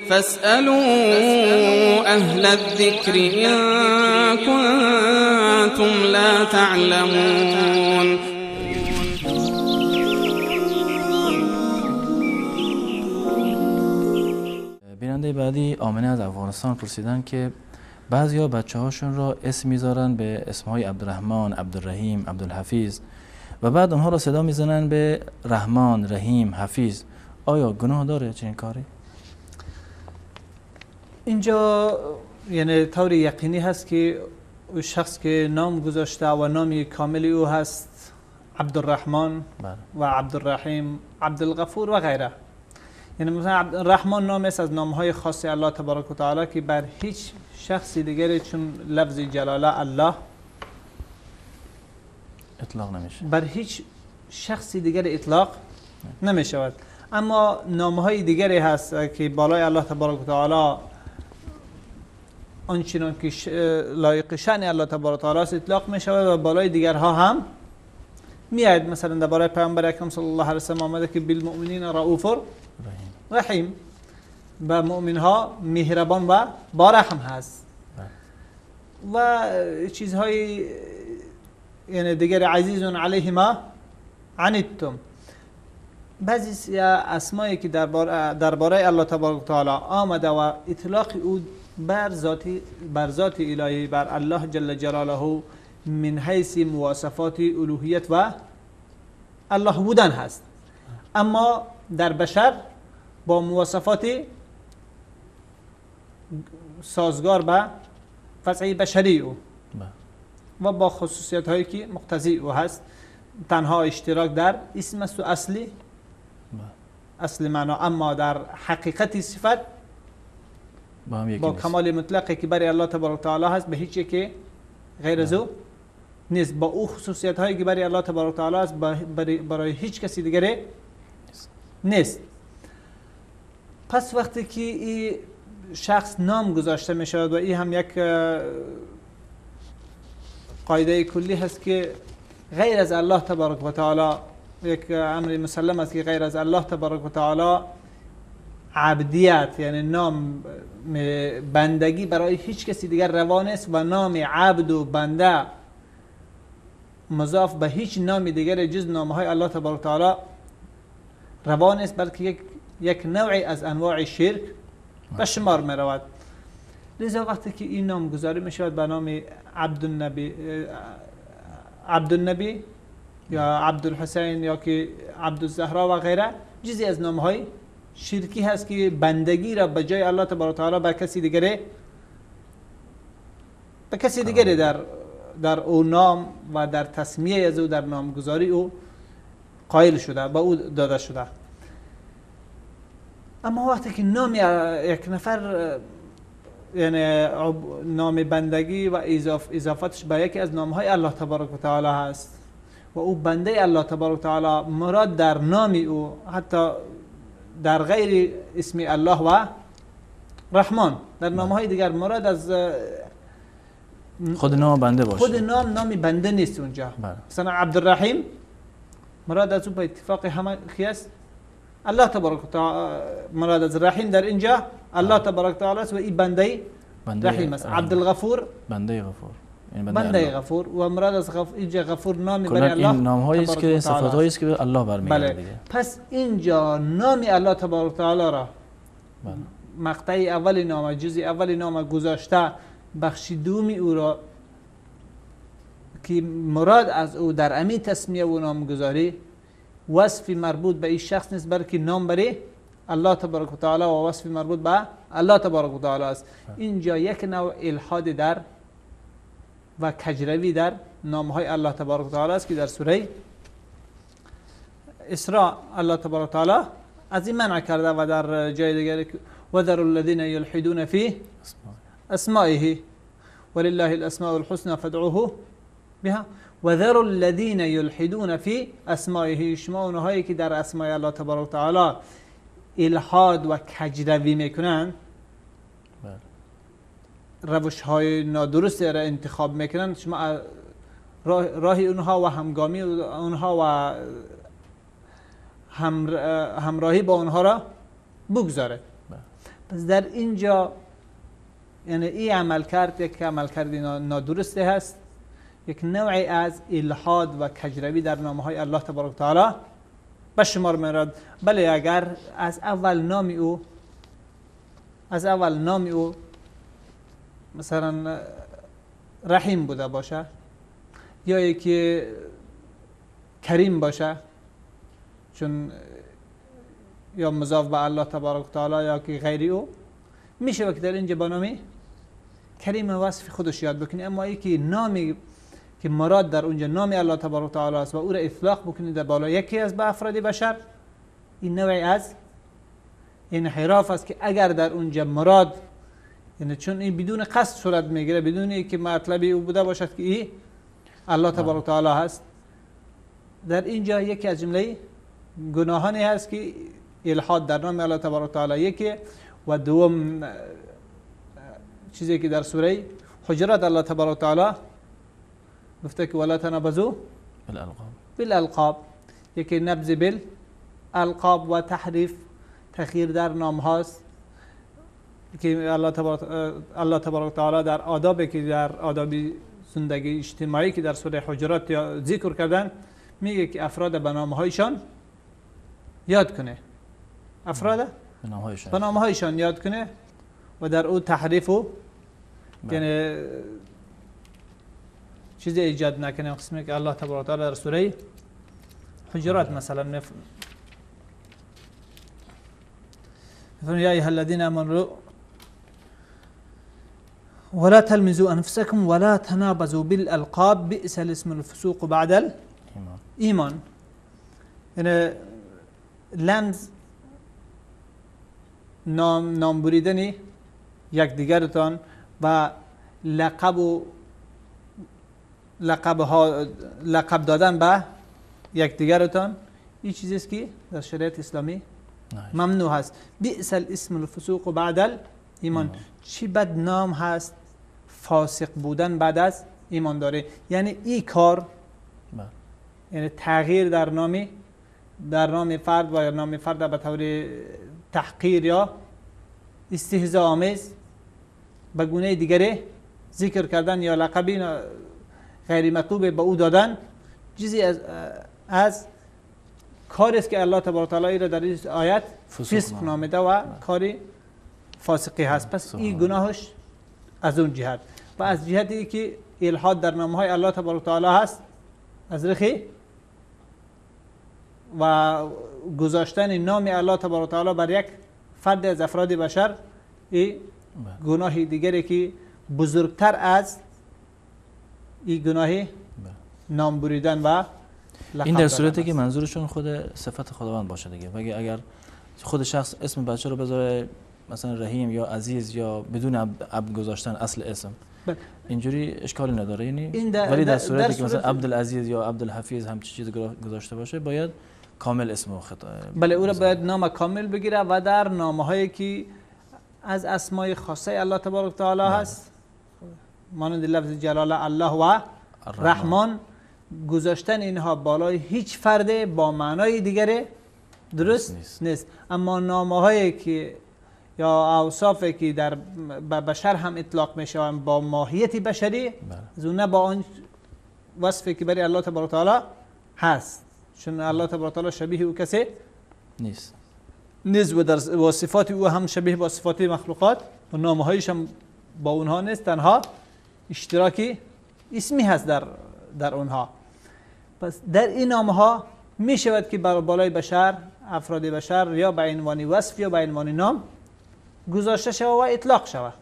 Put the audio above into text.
فاسألوا أهل الذكر إن كنتم لا تعلمون. بیننده بعدی آمنه از افغانستان پرسیدن که بعضیا بچه هاشون را اسم میذارن به اسمهای عبدالرحمن، عبدالرحیم، عبدالحفیظ و بعد اونها را صدا میزنن به رحمان، رحیم، حفیظ. آیا گناه داره چنین کاری؟ اینجا یعنی طور یقینی هست که شخص که نام گذاشته و نام کامل او هست عبدالرحمن و عبدالرحیم، عبدالغفور و غیره. یعنی مثلا عبدالرحمن نام است از نامهای خاص الله تبارک و تعالی که بر هیچ شخص دیگری چون لفظ جلاله الله اطلاق نمیشه، بر هیچ شخص دیگر اطلاق نمیشود. اما نامهای دیگری هست که بالای الله تبارک و تعالی آنچنان که لایق شأن الله تبارک و تعالی است اطلاق میشود و بالای دیگرها هم میاد. مثلا درباره پیامبر اکرم صلی الله علیه و سلم آمده که بالمؤمنین رؤوف رحیم، به مؤمن ها مهربان و با رحم هست. و چیزهای یعنی دیگر عزیز علیه ما عنتم. بعضی اسمایی که درباره الله تبارک و تعالی آمده و اطلاق او بر ذات الهی، بر الله جل جلاله من حیث مواصفات الوهیت و الله بودن هست، اما در بشر با مواصفات سازگار به وضع بشری او و با خصوصیت هایی که مقتضی او هست، تنها اشتراک در اسم است و اصل معنا، اما در حقیقت صفت با کمال مطلقی که برای الله تبارک و تعالی هست به هیچ که غیر از او نیست. با او خصوصیت هایی که برای الله تبارک و تعالی است برای هیچ کسی دیگری نیست. پس وقتی که این شخص نام گذاشته می شود و این هم یک قاعده کلی هست که غیر از الله تبارک و تعالی، یک امر مسلم است که غیر از الله تبارک و تعالی عبدیت یعنی نام بندگی برای هیچ کسی دیگر روا نیست و نام عبد و بنده مضاف به هیچ نام دیگر جز نامهای الله تبارک و تعالی روا نیست، بلکه یک نوعی از انواع شرک به شمار می رود. لذا وقتی که این نام گذاری می شود به نام عبدالنبی یا عبدالحسین یا که عبدالزهرا و غیره، جزی از نامهای شرکی هست که بندگی را به جای الله تبارک و تعالی به کسی دیگری در او نام و در تسمیه از او، در نامگذاری او قائل شده، به او داده شده. اما وقتی که نام یک نفر یعنی نام بندگی و اضافتش به یکی از نامهای الله تبارک و تعالی هست و او بنده الله تبارک و تعالی، مراد در نام او حتی در غیر اسم الله و رحمان، در نامهای دیگر مراد از خود نام بنده باشه، خود نام بنده نیست اونجا. مثلا عبدالرحیم مراد از او به اتفاق همه کی است؟ الله تبارک و تعالی. مراد از رحیم در اینجا الله تبارک و تعالی است و این بنده رحیم است. عبدالغفور بنده غفور، یعنی بنده غفور و مراد از اینجا غفور نامی برای الله، این نام‌هایی است که صفات‌هایی است که به الله برمی‌گرده دیگه. پس اینجا نام الله تبارک و تعالی را مقطع اول نام، جزء اول نام گذاشته، بخش دومی او را که مراد از او در امی تسمیه و نامگذاری وصف مربوط به این شخص نیست، بلکه نام برای الله تبارک و تعالی و وصف مربوط به الله تبارک و تعالی است. اینجا یک نوع الحاد در و کجروی در نامهای الله تبارک و تعالی است که در سوره اسراء الله تبارک و تعالی از این منع کرده و در جای دیگر وذروا الذین یلحدون فی اسمائه ولله الاسماء الحسنى فادعوه بها وذروا الذین یلحدون فی اسمائه. شما اونهایی که در اسماء الله تبارک و تعالی الحاد و کجروی میکنن، روش های نادرست را انتخاب میکنن، شما راه اونها و همگامی اونها و همراهی با اونها را بگذارید. پس در اینجا یعنی این عمل کرد یک عمل کرد نادرستی هست، یک نوعی از الحاد و کجروی در نامه های الله تبارک تعالی به شمار میرد. بله اگر از اول نام او مثلا رحیم بوده باشه یا یکی کریم باشه، چون یا مضاف به الله تبارک تعالی یا که غیری او، میشه که در اینجا با نام کریم وصف خودش یاد بکنی. اما یکی نامی که مراد در اونجا نام الله تبارک تعالی است و او را اطلاق بکنی در بالا یکی از به افراد بشر، این نوعی از انحراف است که اگر در اونجا مراد، یعنی چون این بدون قصد صورت میگیره، بدون اینکه مطلبی او بوده باشد که این الله تبارک تعالی هست، در اینجا یکی از جمله گناهانی هست که الحاد در نام الله تبارک تعالی یکی، و دوم چیزی که در سوره حجرات الله تبارک تعالی گفته که ولا تنابزوا بالالقاب، یکی نبذ بالالقاب و تحریف تغییر در نام هاست که الله تبارک تعالی در آدابی که در آداب زندگی اجتماعی که در سوره حجرات ذکر کردن میگه که افراد به نامهایشان یاد کنه، افراد به نامهایشان یاد کنه و در او تحریف و یعنی چیزی ایجاد نکنه. قسمی که الله تبارک تعالی در سوره حجرات مثلا یا ایها الذین آمنوا ولا تلمزوا انفسكم ولا تنابزوا بالالقاب بئس الاسم الفسوق بعد الايمان. یعنی لمز نام بریدن یکدیگرتان و لقب و لقب دادن به یکدیگرتان، این چیزی است که در شریعت اسلامی ممنوع هست. بئس الاسم الفسوق بعد الایمان، چی بد نام هست فاسق بودن بعد از ایمان داره. یعنی این کار یعنی تغییر در نام فرد و یا نام فرد به طور تحقیر یا استهزاء آمیز به گونه دیگری ذکر کردن یا لقبی غیر مطلوب به او دادن، چیزی از کاری است که الله تبارک تعالی را در این آیت فسق نامیده و کاری فاسقی هست. پس این گناهش از اون جهت و از جهتی که الحاد در نامهای الله تبارک تعالی هست از رخی و گذاشتن نام الله تبارک تعالی بر یک فرد از افراد بشر، این گناه دیگری که بزرگتر از این گناه نام بریدن و این در صورتی که منظورشون خود صفت خداوند باشه دیگه. و اگر خود شخص اسم بچه رو بذاره مثلا رحیم یا عزیز یا بدون عبد گذاشتن اصل اسم، اینجوری اشکالی نداره. یعنی ولی در صورتی که مثلا عبدالعزیز یا عبدالحفیظ هم چیزی گذاشته باشه باید کامل اسم و خطا، بله او را باید نام کامل بگیره و در نامه‌هایی که از اسمای خاصه الله تبارک تعالی هست مانند لفظ جلاله الله و رحمان، گذاشتن اینها بالای هیچ فرد با معنای دیگری درست نیست. اما نامه‌هایی که یا اوصافی که در بشر هم اطلاق میشوند با ماهیت بشری، از اون نه با آن وصفی که برای الله تبارک تعالی هست، چون الله تبارک تعالی شبیه او کسی نیست و در و صفات او هم شبیه با صفات مخلوقات و نامهایش هم با اونها نیست، تنها اشتراکی اسمی هست در اونها. پس در این نامها می شود که بر بالای بشر، افراد بشر یا به عنوان وصف یا به عنوان نام گذاشته شود و اطلاق شود.